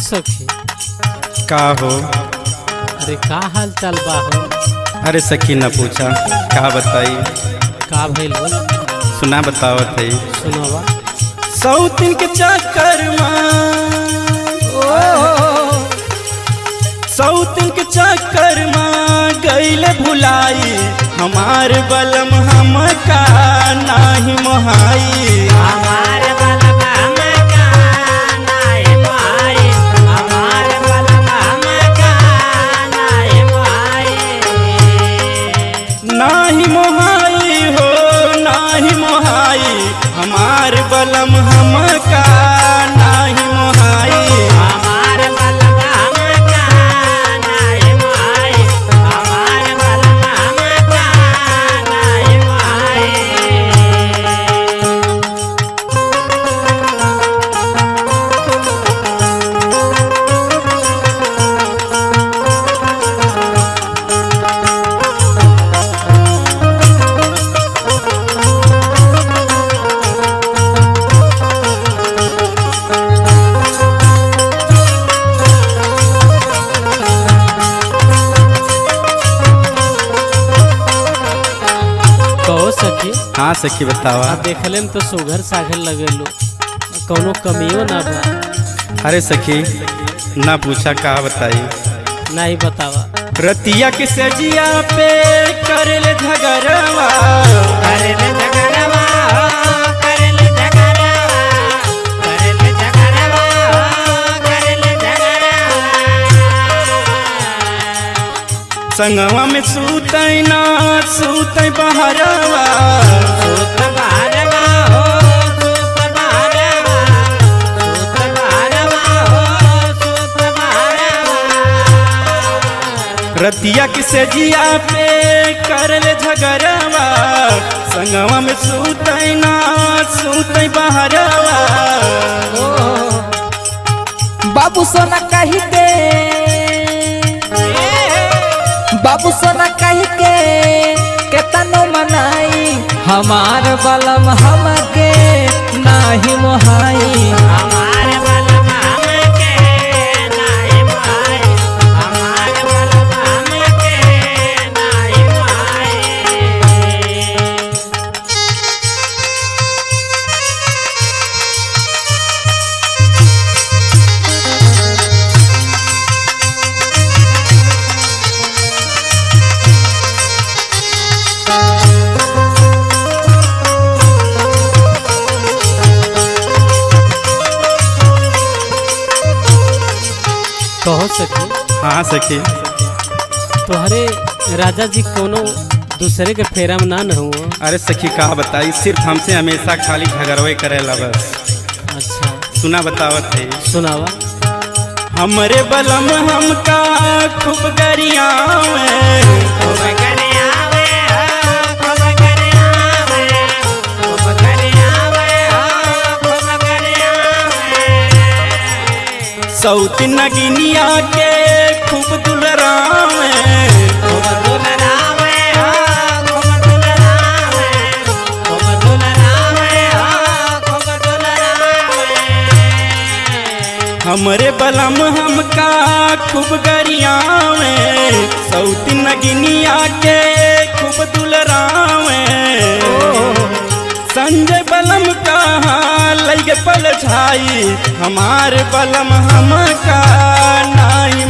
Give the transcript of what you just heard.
सखी। का हो? अरे का हाल चाल बा हो? अरे सखी, न पूछा, का बताई। का भइल हो? सुना, बतावत है। सुनावा। सौतिन के चक्कर में, सौतिन के चक्कर में गईल भुलाई, हमार बलम हमका नाही मोहाई। हमार बलम हमका नाई मोहाई, हमार बलम हमका नाई मोहाई। नाही मोहाई हो, नाही मोहाई, हमार बलम हमका नाही मोहाई। हमार बलम हमका नाई मोहाई, हमार बलम हमका नाई मोहाई। कहो सखी। हाँ सखी, बतावा। आ देखले में तो सुघर साघर लगेलो, कौनो कमियो ना बा। अरे सखी, ना पूछा, का बताई। नहीं बतावा। रतिया के सजिया पे करल झगड़वा, करल झगड़वा हो, करल झगड़वा, करल झगड़वा हो, करल झगड़वा। संगवा में सूतै ना सूतै बहरवा। सूत बहरवा हो, सूत बहरवा, सूत बहरवा हो, सूत बहरवा। रतिया के सजिया पे करल झगड़वा, संगवा में सूतै ना सूतै बहरवा। बाबू सोना कही के, बाबू सोना कही के केतनो मनाई, हमार बलम हमके नाही मोहाई। हमार बलम हमके नाई मोहाई, हमार बलम हमके नाई मोहाई। कहो सखी। हाँ सखी। तोहरे राजा जी कोनो दूसरे के फेरा में ना न हुआ? अरे सखी, का बताई, सिर्फ हमसे हमेशा खाली झगड़वे करेला बस। अच्छा। सुना, बतावत है। सुनावा। हमरे बलम हमका खूब गरियावे, खूब गरियावे हो, खूब गरियावे, खूब गरियावे हो, खूब गरियावे। सौत नगिनिया के खूब दुलरावे। खूब दुलरावे हो, खूब दुलरावे, खूब दुलरावे हो, खूब दुलरावे। हमरे बलम हमका खूब गरियावे, सौत नगिनिया के खूब दुलरावे। संजय बलम कहाँ लग पल छाई, हमार बलम हमका नाई